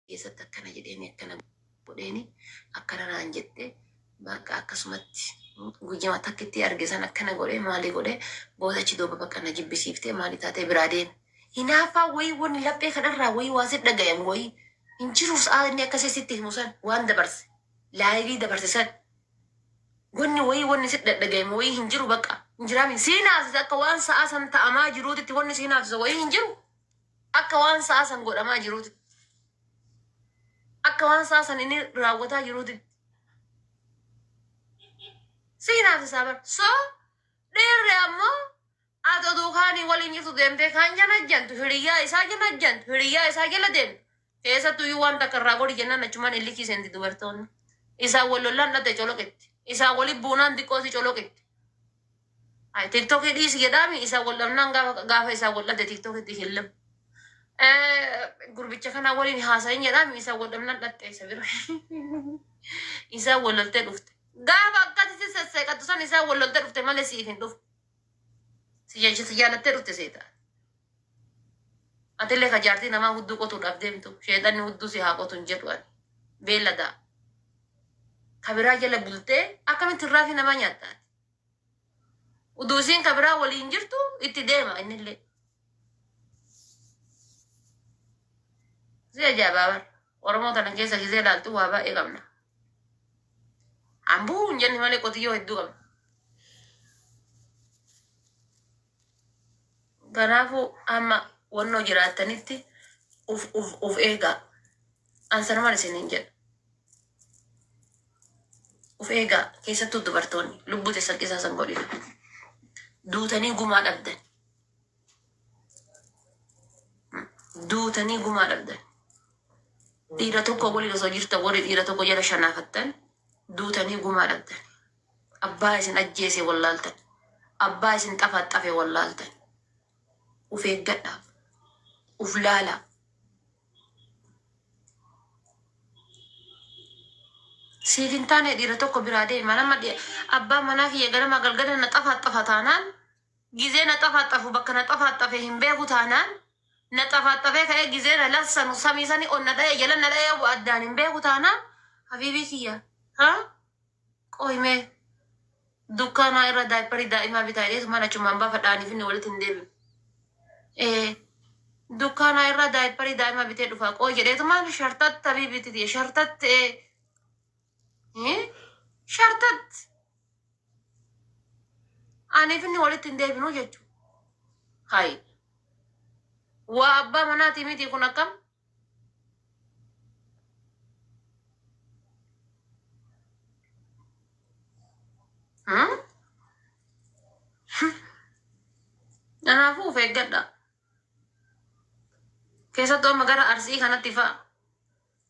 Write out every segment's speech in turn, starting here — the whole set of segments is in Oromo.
keessatti akkana jedheeni akkana godheeni akkana naan jette, bakka akkasumatti guyyama takkitti arge san akkana godhee maalii godhee booda achi duuba bakka na jibbisiiftee maalii taatee biraa deeme. Hinaaffaa wayii wanni laphee kanarraa wayii waa si dhagayamu wayii hin jiru. Sa'aa inni akkasii sitti himu san, waan dabarse, laayivii dabarse san, wanni wayii wanni si dhagayamu wayii hin jiru. Bakka hin jiraami sii naafsisa. Akka waan sa'aa san ta'amaa jiruutitti wanni sii naafsisa wayii hin jiru. Akka waan sa'aa san godhamaa jiruutitti, akka waan sa'aa san inni raawwataa jiruutitti sii naafsisaa bar. So dhiirri ammoo ati oduu kaanii waliin jirtu deemtee kaan janajjantu, hiriyyaa isaa janajjantu, hiriyyaa isaa jala deemtu. Keessattuu iyyuu waan takka irraa godhi jennaan achumaan illikii seenti dubartoonni. Isaan wal lollaan dhatte coloqetti. Isaan wali buunaan xiqqoo si coloqetti. Ay, TikTokii dhiisi jedhaami. Isaan wal dhabnaan, gaafa gaafa isaan wal dhabde TikTokitti hin lamu. Gurbicha kanaa waliin haasa'in jedhaami. Isaan wal dhabnaan dhatte isa bira. Isaan wal loltee dhufte. Gaafa akkasi si sesseeqattu san isaan wal loltee dhufte malee siif hin dhufne. Si jecha si jaalattee dhufte seeta. Atillee ka jaartii namaa hudduu qotuudhaaf deemtu, sheexanni hudduu si haa qotu hin jedhu ani. Beelladaa. Ka biraa jala bultee akkamitti irraa fi namaa nyaatta ati? Uduu isiin ka biraa waliin jirtu itti deema innillee. Si ajaa'ibaa bar. Oromoo tana keessa gisee ilaaltu waa baay'ee qabna. Hambuu hin jenne malee qotiyyoo hedduu qabna. Kanaafuu amma wannoo jiraattanitti uf eegaa. An sanumaan isiniin jedha. Uf eegaa, keessattuu dubartoonni lubbuu teessan qisaasan godhina. Duutanii gumaa dhabdan. Duutanii gumaa dhabdan. Dhiira tokko waliin osoo jirtan warri dhiira tokko jala shanaafattan duutanii gumaa dhabdan. Abbaa isin ajjeese wallaaltan. Abbaa isin xafaxafe wallaaltan. Uf eeggadhaa. Uf laalaa. Siif hin taane, dhiira tokko biraa deema. Nama abbaa manaa kiyya ganama galgala na xafaxafa taanaan, gizee na xafaxafu bakka na xafaxafe hin beeku taanaan, na xafaxafee ka'ee gizee na lassanu samii sani ol na dha'ee jala na dha'ee addaan hin beeku taanaan, habiibii kiyya haa qoyimee dukkaanaa irra daayipparii daa'imaa bitaa jedheetu mana achumaan baafadha. Aniif inni walitti hin deebinu. Dukkaanaa irra daayipparii daa'imaa bitee dhufa qooy jedheetumaan shartat habiibiti tiyya shartat, shartat aniif inni walitti hin deebinu jechuudha. Hayi, waa abbaa manaatii miti kun akkam? Kanaafuu of eeggadha. Keessattuu amma gara Arsii kanatti fa'a.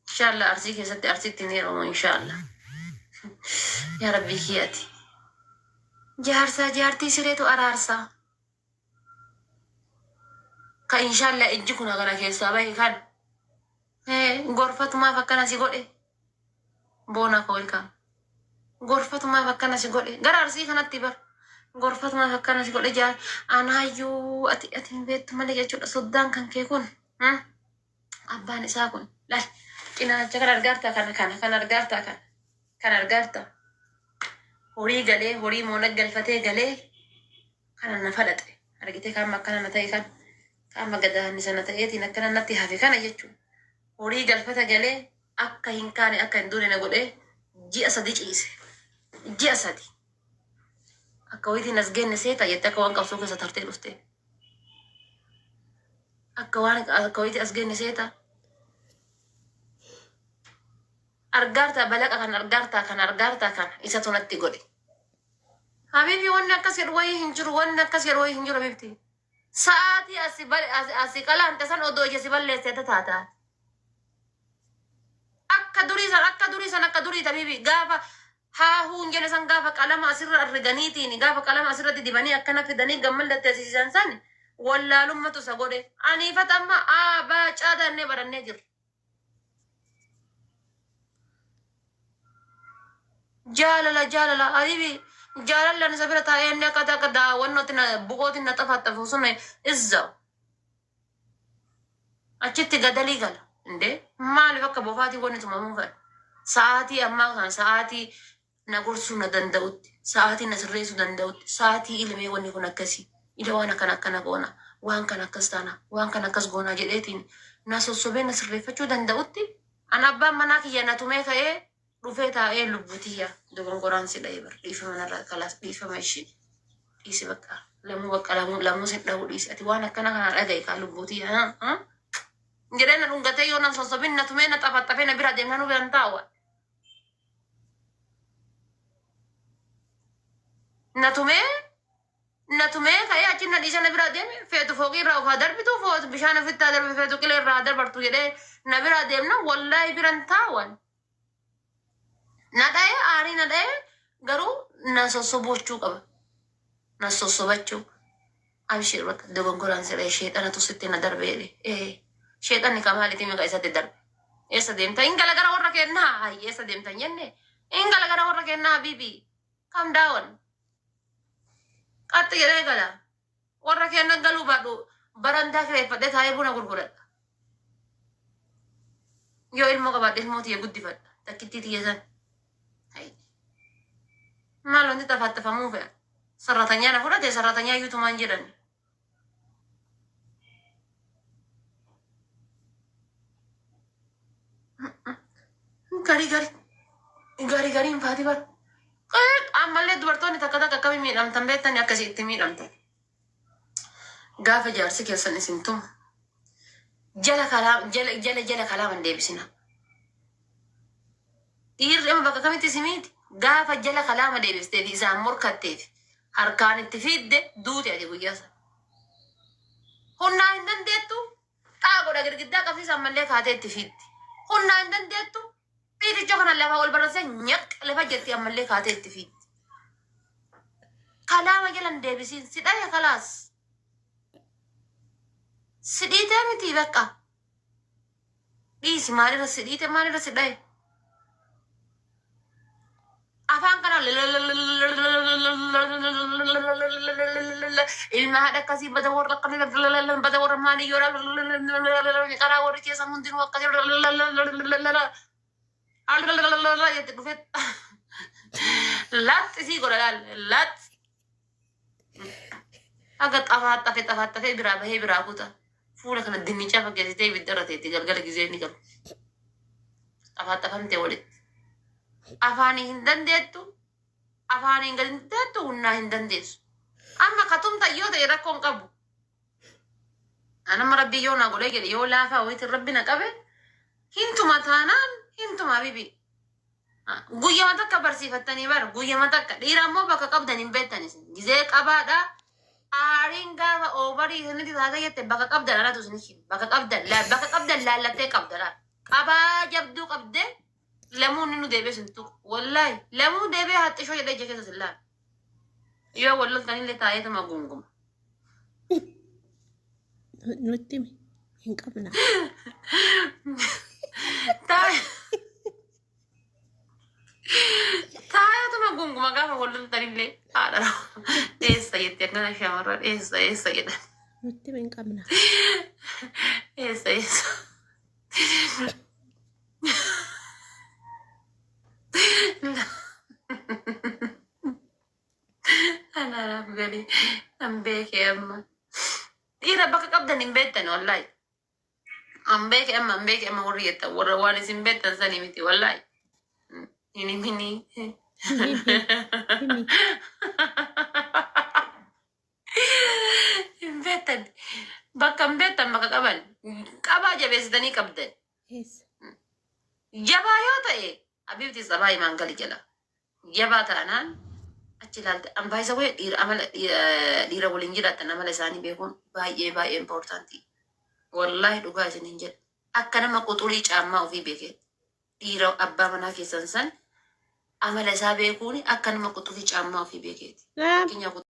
Inshallah Arsii keessatti, Arsiitti ni heerumu inshallah. Yaa Rabbii kiyyati. Jaarsaa jaartii sireetu araarsaa. Ka inshallah ijji kun kana keessaa bahe kan. Gorfatumaaf akkana si godhe. Boona koo welcome. Gorfatumaaf akkana si godhe. Gara Arsii kanatti bar. Gorfatumaaf akkana si godhe jaar. Anaayyuu ati hin beektu malee jechuudha. Soddaan kan kee kun. Abbaan isaa kun. Laal, cinaacha kan argaartaa, kana kana kan argaartaa, kana kan argaartaa. Horii galee, horii moona galfatee galee kana na falaxe. Argitee, kan akkana na ta'e, kan qaama gadaanni sana ta'eetiin akkana natti hafe kana jechuudha. Horii galfata galee akka hin kaane, akka hin duune na godhee ji'a 3 ciise. Ji'a 3. Akka wayitiin as geenne seeta jettee, akka waan qabsoo keessa tartee dhufte. Akka waan akka wayitii as geenne seeta. Argaartaa balaqa kan argaartaa, kan argaartaa kana isatu natti godhe. Habiibi, wanni akkas jedhu wayii hin jiru, wanni akkas jedhu wayii hin jiru habiibti. Sa'aatii asi qalaante san odoo ija si balleessee taata. Akka durii san, akka durii san, akka durii habiibi, gaafa haa huun jenne san, gaafa qalama asirra arriganiitiin, gaafa qalama asirratti dibanii akkana fidanii gammallatte asiisan san wallaalummatu isa godhe. Aniifata amma A baa caa daannee barannee jirra. Jaalala jaalala habiibi, jaalallaan isa bira taa'ee inni akka akka daawwannootti na bu'ootiin na xafaxafu sun izzaw achitti gadalii gala. Indee maaliif akka bofaatii wanni tumamuu fedha? Sa'aatii ammaa kana sa'aatii na gorsuu na danda'utti, sa'aatii na sirreessuu danda'utti, sa'aatii ilmee wanni kun akkasii, ila waan akkana akkana goona, waan kana akkas taana, waan kana akkas goonaa jedheetiin na sossobee na sirreeffachuu danda'utti, an abbaan manaa kiyya na tumee ka'ee dhufee taa'ee lubbuu tiyya dogongoraan si dha'e bar, dhiifama narraa, kalaas dhiifama, ishii dhiisi, bakka lamuu, bakka lamuu lamuu si dha'uu dhiisi, ati waan akkana kana dhaga'i kaa lubbuu tiyya jedhee na dhungatee yoo nan sossobin na tumee na xafaxafee na bira deemna nu biran taa'u. Na tumee ka'ee achi na dhiisee na bira deeme, feetu fooqii irraa of haa darbitu, feetu bishaan ofitti haa darbitu, feetu qilee irraa haa darbartu jedhee na bira deemna, wallaahi biran taa'an. Na dha'ee, aarii na dha'ee, garuu na sossobochuu qaba. Na sossobachuu. Abshir, bakka dogongoraan siree sheexanatu sitti na darbe jedhe. Ee, sheexanni ka maaliiti meeqa isatti darbe? Eessa deemta? Hin gala gara warra kennaa. Hayyi, eessa deemta hin jenne? Hin gala gara warra kennaa, habiibi. Calm down. Qaxxi jedhee gala. Warra kenna galuu baadhu barandaa kireeffadhee taa'ee buna gurguradha. Yoo ilmoo qabaadhe ilmoo tiyya guddifadha. Takkittii tiyya san. Hayyi. Maal wanti xafaxafamuu fe'a? Sarratanyaa na fudhate, sarratanyaa iyyuu jedhan. Garii garii garii gariin faati bara. Ammallee dubartoonni takka takka akkamii miidhamtan beektanii akkasii itti miidhamtan. Gaafa jaarsi keessan isin tumu jala kalaa jala jala jala kalaaman deebisina. Dhiirri amma bakka kamitti si miiti? Gaafa jala kalaama deebistee fi isaan morkatteef harkaan itti fiidde, duute ati guyyaa sana. Humnaa hin dandeettu, xaa godha girgiddaa qabsiisa, ammallee kaatee itti fiiddi. Humnaa hin dandeettu, fiigicha kana lafa ol bararsee nyaq lafa jetti, ammallee kaatee itti fiiddi. Kalaama jalan deebisiin si dhaye, kalaas. Si dhiitee miti, bakka. Dhiisi, maalirra si dhiite, maalirra si dhaye? Afaan kana ilma haadha akkasii, bada warra akkamii, bada warra maaliyyoo, karaa warri keessan hundinuu akkasii jette dhufee laxxisii sii godha, laal laxxi haga xafaaxafe xafaaxafee biraa bahee biraa kuta. Fuula kana dinnichaa fakkeessitee ibidda irra teetti galgala gizee ni galu xafaaxafamtee walitti. Afaanii hin dandeettu, afaanii hin dandeettu, humnaa hin dandeessu. Amma katumta yoo ta'e rakkoon qabu. Anamma rabbii yoo naa godhee jedhe, yoo laafaa wayitiin rabbi na qabe, hintuma taanaan hintuma bibi. Guyyama takka barsiifattanii bara, guyyama takka. Dhiira ammoo bakka qabdan hin beektan isin. Gizee qabaadha. Aariin gaafa oobarii isinitti taatee jette, bakka qabdan alatu isin hima. Bakka qabdan, bakka qabdan laallattee qabda laal. Qabaa jabduu qabdee lamuu inni nu deebi'ee sin tuqu. Wallaahi lamuu deebi'ee haxxishoo jedhee ija keessa sin laala. Yoo wal loltanillee taa'eetuma gunguma. Nutti himi. Hin qabna. Taa'eetuma gunguma gaafa wal loltanillee, haadha eessa jetti, akkana shamarran eessa eessa jedhan. Nutti himi, hin qabna. Eessa eessa. Anaaf galii an beekee amma. Dhiira bakka qabdan hin beektan, wallaahi. An beeke amma, an beeke amma, warri jettan warra waan isin beektan sanii miti, wallaahi. Hin himini. Himi, himi. Hin beektan. Bakka hin beektan, bakka qaban. Qabaa jabeessitanii qabdan. Eessa? Jabaa yoo ta'e, Habiibti sabaa himaan gali jala. Jabaa taanaan achi ilaalte ambaayisa wayii dhiira amala dhiira waliin jiraatan amala isaanii beekuun baay'ee baay'ee important. Wallaahi dhugaa isin hin jedhu. Akka nama quxurii caammaa ofii beekee, dhiira abbaa manaa keessan san amala isaa beekuun akka nama quxurii caammaa ofii beekeeti. Naam. Fakkeenyaaf.